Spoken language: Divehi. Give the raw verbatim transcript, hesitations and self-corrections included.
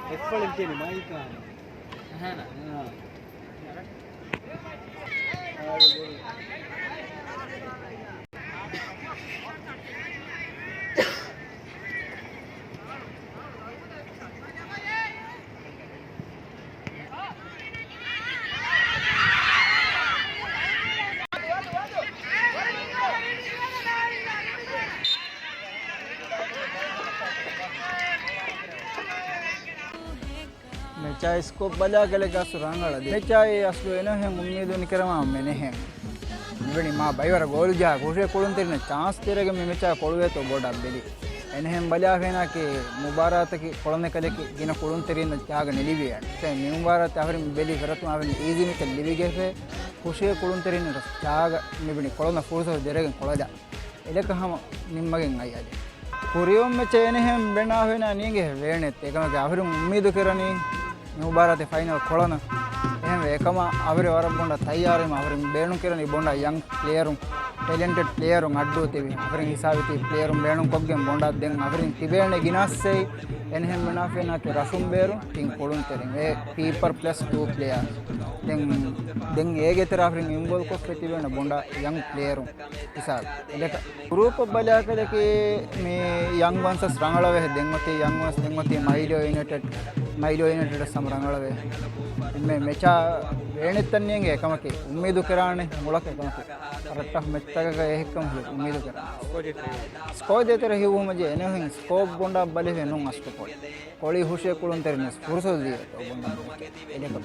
އެއްފަޅިން ތިނި މައިކާ. އަހަނަ. މެޗާއި ސްކޯޕް ބަލާކަލެކަސް ރަނގަޅަ ދެ. މެޗާއި އަސްލު އެނެހެން އުއްމީދު ނިކަރަމާ މެނެހެން. މިވެނި މާ ބައިވަރަށް ގޯލް ޖަހާ ހުށަ ކުޅުންތެރިންނަށް ޗާންސް ދެރަގެ މި މެޗާ ކޮޅުވޭތޯ ބޮޑަށް ބެލި. އެނެހެން ބަލާފޭނާކީ މުބާރާތަކީ ކޮޅަނެކަލެކި ގިނަ ކުޅުންތެރިންނަށް ޖާގަ ނެލިވިޔާނެ. މި މުބާރާތަށް އަހަރެން ބެލި ފެރަތުން އަހަރެން އީޒީ މެޗަށް ލިބިގެފެ ހުށަ ކުޅުންތެރިންނަށް ޖާގަ މިވެނި ކޮޅަނަ ފުރުސަތު ދެރަގެން ކޮޅަޖާ. އެލަކަ ހަމަ ނިންމަގެން އައި އަދި. ކުރިއޮން މެޗެއް އެނެހެން ބެނާފޭނާ ނީނގެ ވޭނެތް. އެކަމަކީ އަހަރެން އުއްމީދު ކެރަނީ މި މުބާރާތެއް ފައިނަލް ކޮޅަނަ. އެހެންވެ އެކަމަށް އަވެރެ ވަރަށް ބޮނޑަށް ތައްޔާރުވީމަ އަވެރެ ބޭނުން ކެރަނީ ބޮނޑަށް ޔަންގް ޕްލޭޔަރުން، ޓެލެންޓެޑް ޕްލޭޔަރުން އައްޑޫ ތިބި އަވެރެން ހިސާބި ތިބި ޕްލޭޔަރުން ބޭނުން ކޮށްގެން ބޮނޑަށް ދެން އަވެރެން ތިބޭނެ ގިނަސް އެއް އެން ހެން މެނާފޭނާކެ ރަށުން ބޭރު ތިން ކުޅުންތެރިން އެ ޕީޕަރ ޕްލަސް ޓޫ ޕްލޭޔަރ. ދެން ދެން އޭގެ ތެރެ އަވެރެން އިންވޯލް ކޮށްފަ ތިބޭނެ ބޮނޑަށް ޔަންގް ޕްލޭޔަރުން ހިސާބި. ގްރޫޕް ބަލާކަލެކޭ މި ޔަންގް ވަންސަސް ރަނގަޅަވޭ. ދެން އޮތީ ޔަންގް ވަންސް، ދެން އޮތީ މައިލޯ ޔުނައިޓެޑް، މައިލޯ ޔުނައިޓެޑް ސަމް ރަނގަޅަވޭ. މެ މެޗާ ވޭނެތަން ނޭނގެ އެކަމަކީ އުއްމީދު ކެރާނެ މުޅަކަށް އެކަމަކީ ރައްޓަށް މެޗްތަކަކަށް އެހެއްކަމަށް އުއްމީދު ކެރާ. ސްކޯ ދޭތެރެ ހިވުމަޖެ އެނެހެން ސްކޯޕް ބޮނޑާ ބަލެވެ ނުން އަސްކޮ ކޮޅި. ކޮޅި ހުށޭ ކުޅުންތެރިން ފުރުސަތު ދިޔަ އެލެކަ.